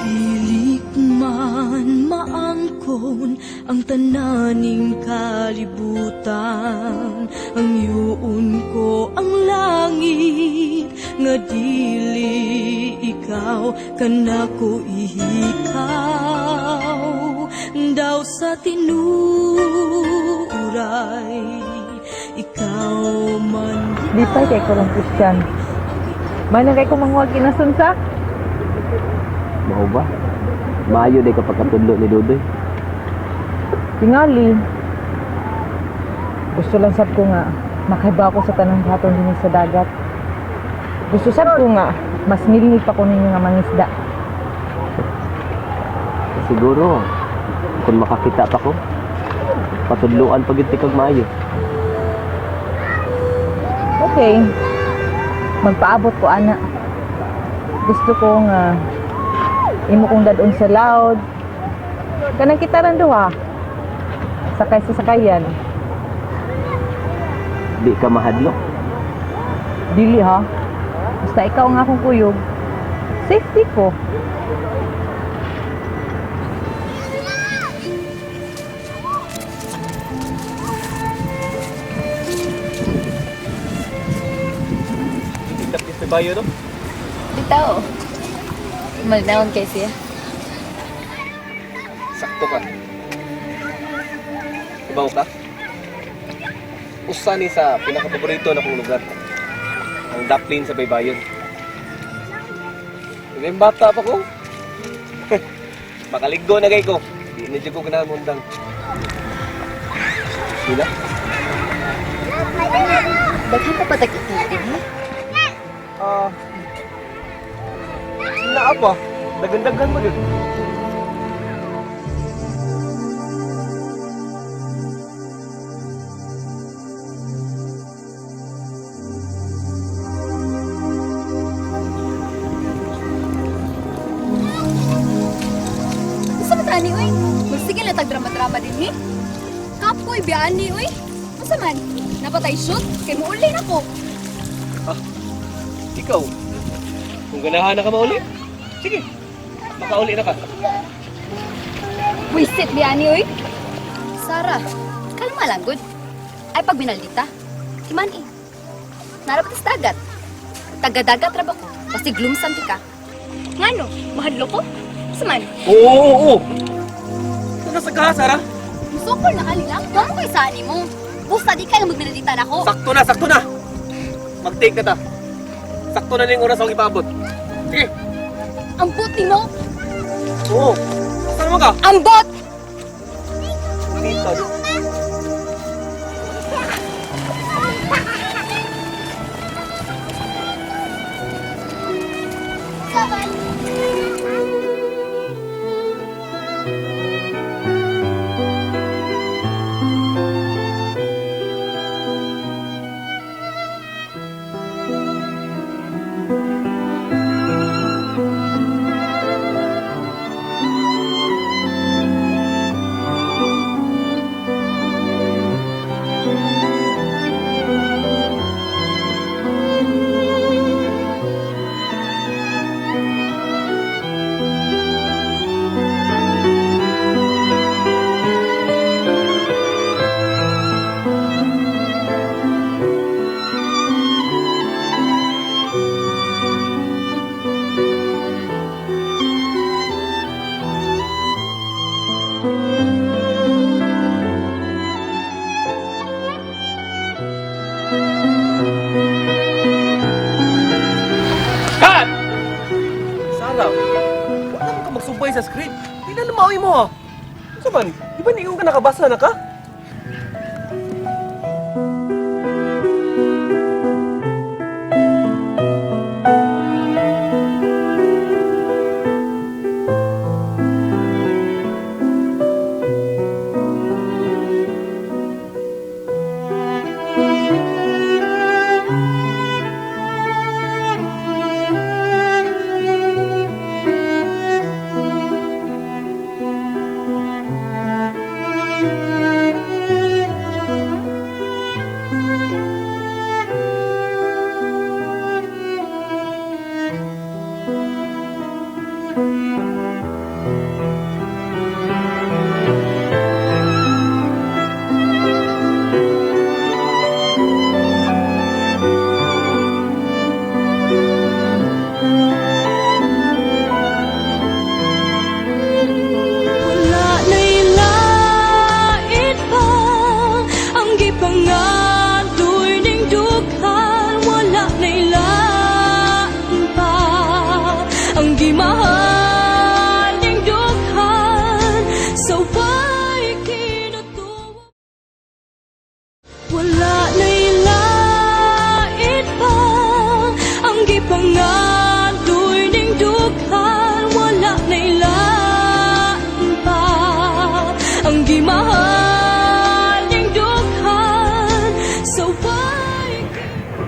Dili man maangkon ang tananing kalibutan, ang yuon ko ang langit nga dili ikaw kanako ihikaw daw sa tinuray ikaw man. Lipay kay ko rong Christian. May na kay ko manguha kinasunsa. Mao ba? Maayo day kapag katudlo ni Dudoy. Tingali. Gusto lang sab ko nga makaiba ako sa tanang haton dinhi sa dagat. Gusto sab ko nga mas ngilngig pa ko ninyo nga mangisda. Siguro, kung makakita pa ko, patudloan pa gyud ti kag maayo. Okay. Magpaabot ko ana. Gusto ko nga imo kong dadon sa loud. Kanang kita ran duha. Sakay sa sakayan. Di ka mahadlok. Dili ha. Basta ikaw ang akong kuyog. Safety ko. Tapos sa bayo no? Bitaw. Malnaon kay siya. Sakto ka. Ibaw ka? Usa ni sa pinakapaborito na kong lugar. Ang Daplin sa Baybayon. Yung bata pa ko. Makaliggo na kay ko. Di na dyan ko ganahan mundang. Sila? Daghan pa patag ikitin, ha? Ah. Naa pa. Dagandagan mo yun. Gusto mo tani, uy? Magsige na tag drama-drama din, he? Kapoy, biyani, uy. Unsa man? Napatay shoot? Kay muuli na ko. Ikaw, kung ganahan na ka mauli, sige, makauli na ka. Wisit, biyani, uy. Sara, kalma lang, good. Ay, pag binaldita, timan, eh. Narapat sa dagat. Tagadagat ra ba ko? Kasi glumsan ti ka. Ngano? Mahadlo ko? Unsa man? Oo, oo, oo. Ito sa ka, Sara. Musukol na kalila. Kamo kay sani mo. Busta di kayo magminalita na ko. Sakto na, sakto na. Mag-take na ta. Sakto na na yung oras akong ipaabot. Sige. Ambot nimo. Oo. Saan naman ka? Ambot! Dito. Cut! Sara, wala mo ka magsumpay sa script. Di na lumawi mo ah. Ano man? Di ba niingon ka nakabasa na ka?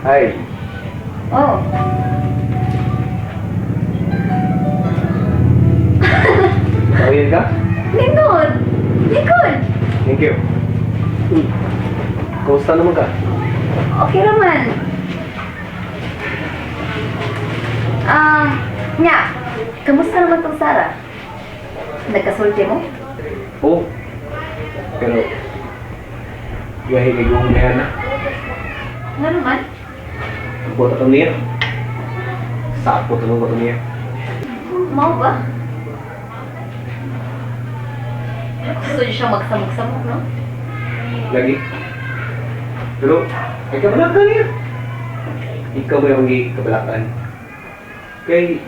Hi. Oh. Tawagin ka? Nindot! Likod! Thank you. Kumusta naman ka? Okay naman. Nya, kamusta naman tong Sara? Nagkasulti mo? Oo. Pero, gahi kay gong na na. Nga naman. Buot ato niya. Sakpo tulong ko to niya. Mau ba? Gusto niya siyang magsamok-samok, no? Lagi. Pero, ay kabalakan niya. Ikaw ba yung kabalakan? Kay,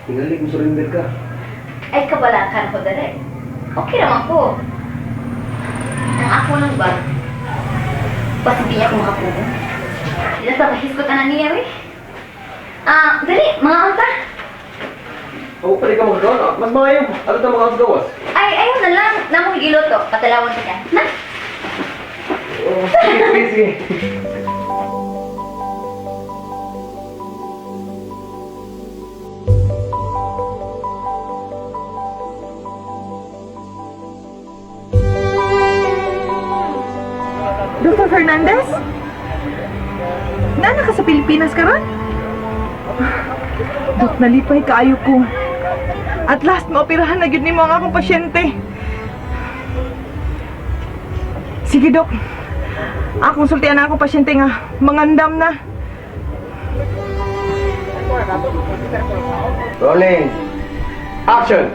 tingali kung surrender ka. Ay, kabalakan ko dali. Okay naman ko. Ang ako lang ba? Basta hindi niya ako makapugo. Hindi na sa mahisgot na niya, eh. Ah, dali, mga anta. Oo, pwede ka magkakaon. Ah. Mas maayo. Ano ta mga gawas? Ay, ayun na lang. Namong giluto. Patalawan ka. Na? Oo, sige, sige, sige. Dr. Fernandez? Nana ka sa Pilipinas karon? Dok, nalipay kaayo ko. At last, maoperahan na gyud nimo ang akong pasyente. Sige, Dok. Akong sultian na akong pasyente nga mangandam na. Rolling. Action!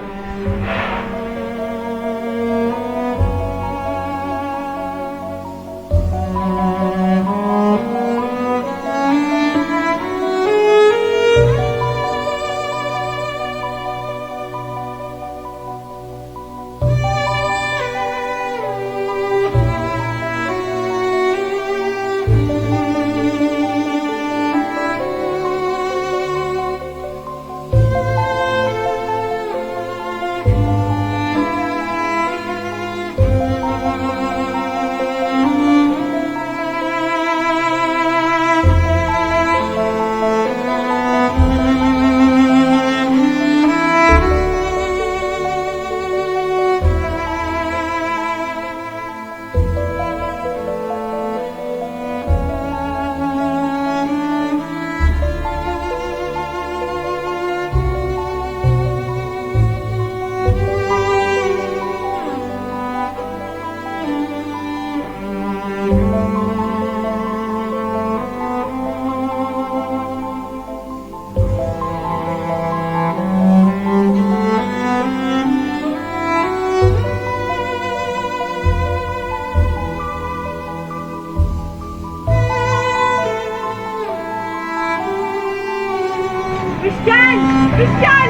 Christian! Christian!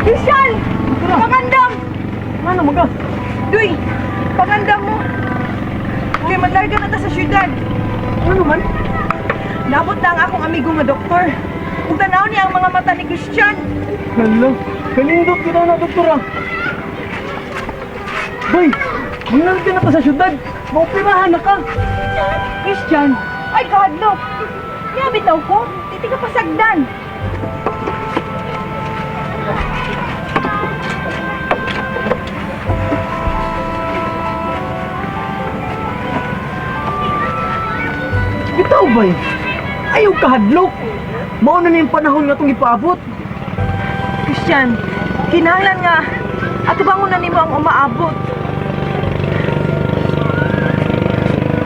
Christian! Pangandam! Ano maga? Duy! Pangandam mo! Kay maglarga na ta sa syudad. Ano man? Nabot na ang akong amigo nga doktor. Ug tanaw niya ang mga mata ni Christian. Hala, kanindot ka na, doktora. Bay, mangyari na pa sa syudad. Maoperahan na ka. Christian! Ay, kahadlok! Niya bitaw ko. Titi ka pasagdan. Bitaw, bay. Ayaw kahadlok. Mao na yung panahon nga itong ipaabot. Christian, kinahanglan nga atubangon na nimo ang umaabot.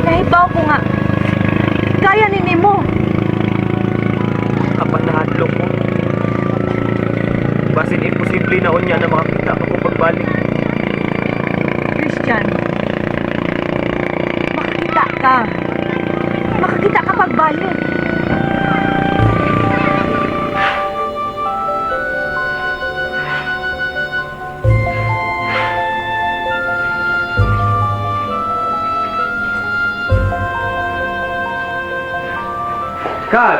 Nahibaw ko nga kaya ni nimo. Kapag nahadlok ko, basin imposible na unya na makakita ka ko pagbalik. Christian, makakita ka. Makakita ka pagbalik. Cut!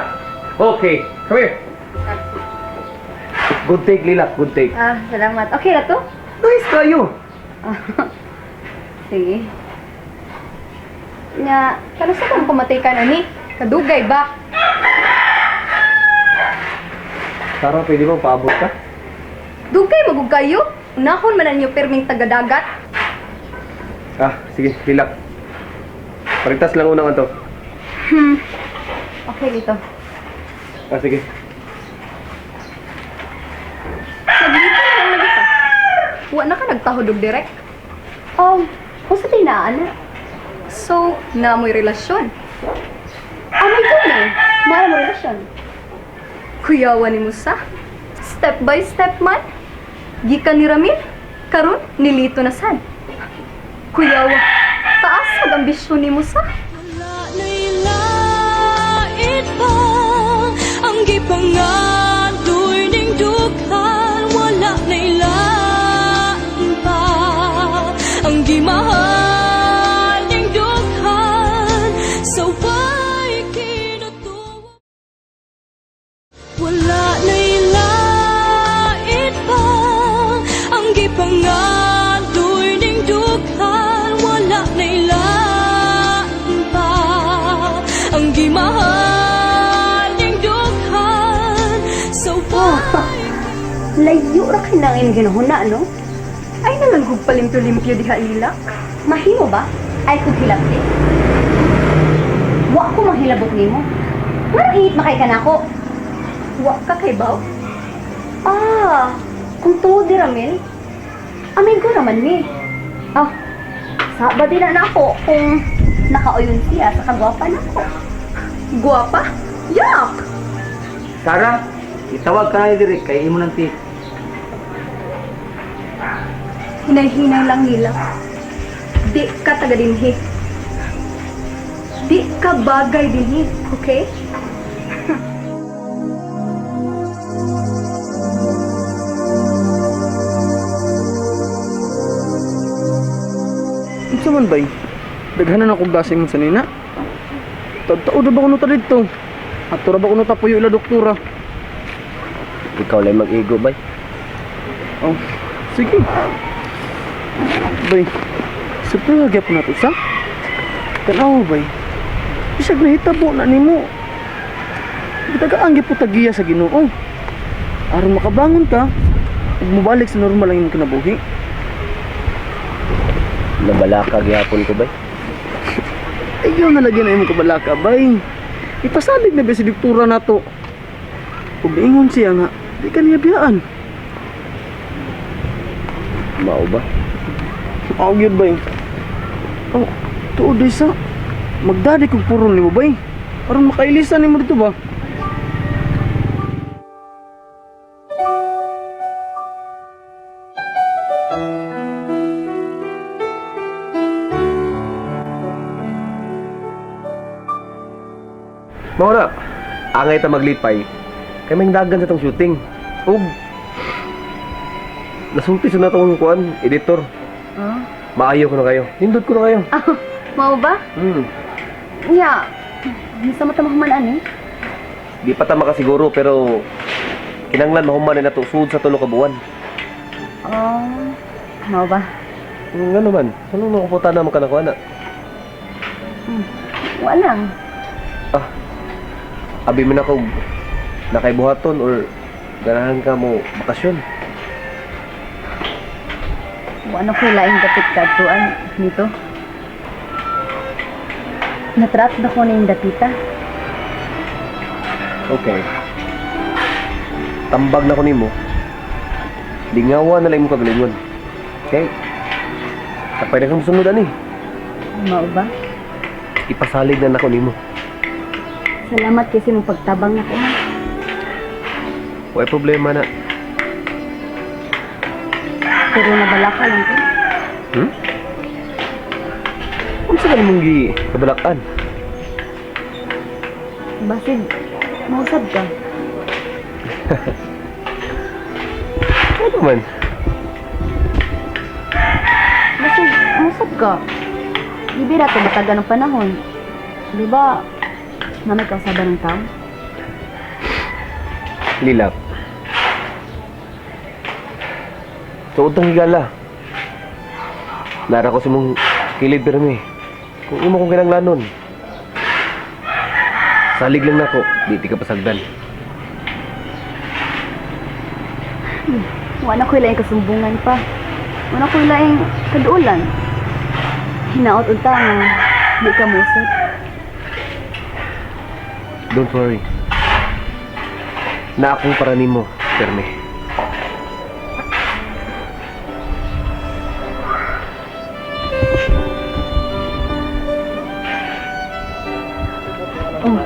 Okay, come here. Good take, Lila. Good take. Ah, salamat. Okay na to? Nice kayo. Sige. Nya, kanusa kang pamatay ka na ni? Kadugay ba? Sarah, pwede ba paabot ka? Dugay magug kayo. Unahon man na ninyo pirming tagadagat. Ah, sige, hilak. Paritas lang unang ato. Okay, dito. Ah, sige. Naglito na lang lagi ka. Wa na ka nagtahod og direct. Oh, usa tay naa na. So, na mo'y relasyon. Amay ko na. Mara mo relasyon. Kuyawa ni Musa. Step by step man. Gikan ni Ramil, karon nilito na sad. Kuyawa, taas ang ambisyon ni Musa. Wala na'y lait pa ang gipangandoy ning dughan. Wala na'y lain pa ang gimahal ning dughan. Sa way kinutuwa. Wala na'y lait pa ang gipangandoy ning dughan. Wala na'y lain pa ang gimahal ning dughan. Sa way Layo ra kay nang imong ginahuna, no? Ay nalang palimpyo-limpyo diha lilak. Mahimo ba? Ay kung hilabti. Wa ko manghilabot nimo. Ngarong init makay ka nako. Wa ka kay baw? Ah, kung tuod di Ramil, amigo raman ni. Ah, sa ba din na nako kung nakauyon siya sa kagwapa nako. Guwapa? Yak! Sarah, itawag ka na diri kay imo nang ti. Hinay-hinay lang nila. Di ka taga dinhi. Di ka bagay dinhi, okay? Unsa man bay? Daghanan ako base mo sa nina. Tagtao ra ba kuno ta didto? Ato ra ba kuno ta puyo ila doktora? Ikaw lang mag-igo, bay. Oh, sige. Bay, sa gyapon nato sa? Tanaw bay. Bisag nahitabo na nimo. Gitagaan gyud tagiya sa Ginoo. Aron makabangon ka, ug mobalik sa normal ang imong kinabuhi. Nabalaka gihapon ko, bay. Ayaw na lagi na imong kabalaka, bay. Ipasalig na ba si doktora nato? Ug ingon siya nga, di ka niya biyaan. Mao ba? Aw gyud bay. Oh, tuod day sa magdadi kog puron nimo bay. Aron makailisan nimo dito ba? Mao na, angay ta maglipay. Kay may dagan sa tong shooting. Ug nasulti sa natong kuan, editor. Ah? Maayo ko na kayo. Nindot ko na kayo. Mao ba? Hmm. Nya, misa mo ta mahuman ani? Di pa ta makasiguro pero kinanglan mahuman na nato sud sa tulo ka buwan. Oh, mao ba? Ngano man? Ano nang kuputa na mo ka nakuha na? Wa lang. Ah. Abi man ako nakaibuhaton or ganahan ka mo bakasyon. Wa na ko laing dapit kadtuan nito. Natrap na ko ning dapita. Okay. Tambag na ko nimo. Lingawa na lang imong kagalingon. Okay? Kapay na kang sunod ani. Mao ba? Ipasalig na nako nimo. Salamat kasi mong pagtabang nako. Ha. Way problema na. Pero nabalaka lang ko. Hmm? Unsa ka nimong gi kabalakan? Basig, mausab ka. Ano man? Basig, mausab ka. Di bira to batagan ng panahon. Di ba, na may kausaban ng tao? Lilap. Tuod tong higala. Nara ko sa mong kilid pero mi. Kung imo kong kinanglanon, salig lang nako, di ti ka pasagdan. Wala ko'y laing kasumbungan pa. Wala ko'y laing kaduulan. Hinaot unta nga di ka musot. Don't worry. Na akong para nimo, perme. Oh,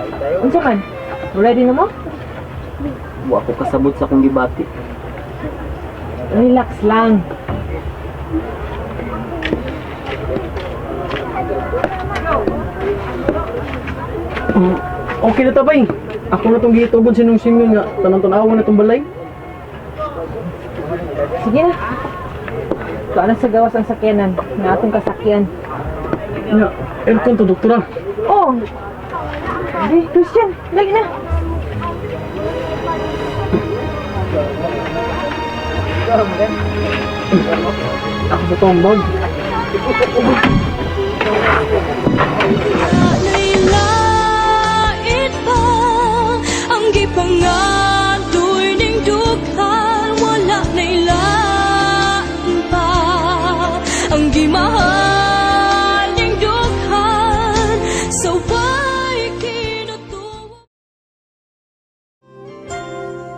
unsa man? Ready na mo? Wa ko kasabot sa akong gibati. Relax lang. Okay na ta, bay. Ako na tong gitugod sa nung Simeon nga tanang-tanawa na tong balay. Sige na. Tuwa na sa gawas ang sakyanan, nga atong kasakyan. Nya, aircon to, doktora. Oh! Di, Christian, lagi na. Ako sa tong bag. Nailain pa ang gipangadoy ning dughan. Wala nailain pa ang gimahal ning dughan. Sa way kinutuwa,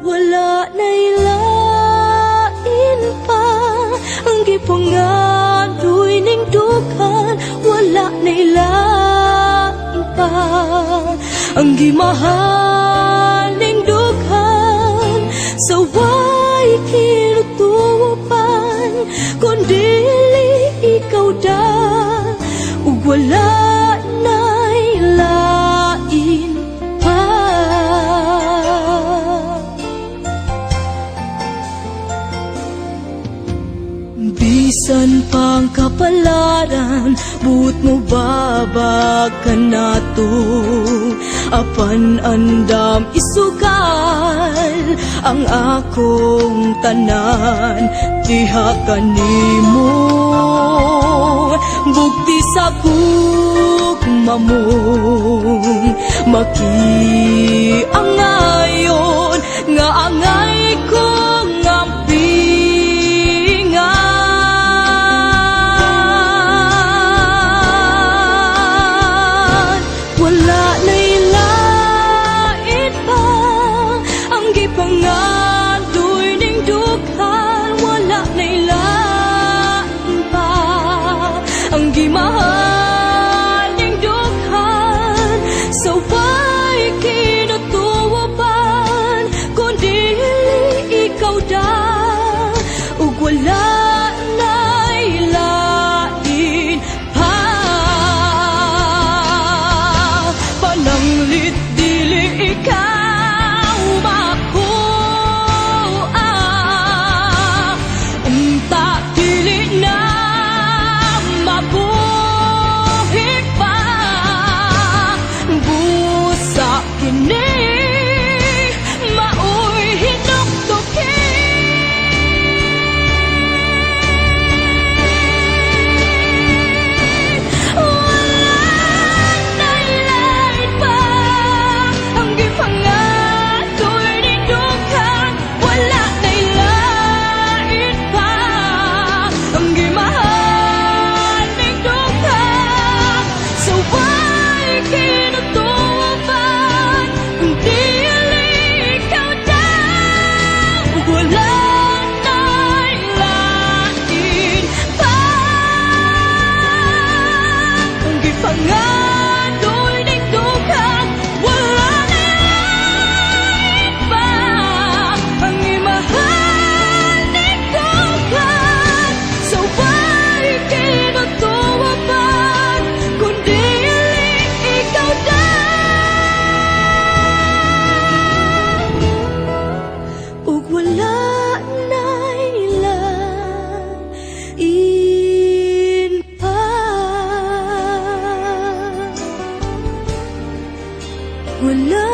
wala nailain pa ang gipangadoy ning dughan. Wala nailain pa ang gimahal ning dughan. Sa way kinutupan, kun dili ikaw da, ug wala nailain pa. Bisan pang kapalaran, buot mo babag ka nato. Apan andam isugal ang akong tanan diha kanimo. Bugti sa gugma mo, makiangayon nga angay kong ampingan. Wala nailain pa ang gipangadoy ning dughan. Wala nailain pa ang gimahal ning dughan. Sa way kinutuoban, kun dili ikaw da, ug wala nailain pa. Pananglit dili ikaw makuha, unta dili na mabuhi pa. Busa kini maoy hinuktukin. Wala nailain pa ang gipangadoy ning dughan. Wala nailain pa ang gimahal ning dughan. Sa way kinutuban, kung dili ikaw da, wala nailain pa ang gipangadoy ning dughan. Wala nailain pa ang gimahal ning dughan. Sa way kinutuban, kung dili ikaw da, ug wala nailain pa. Wala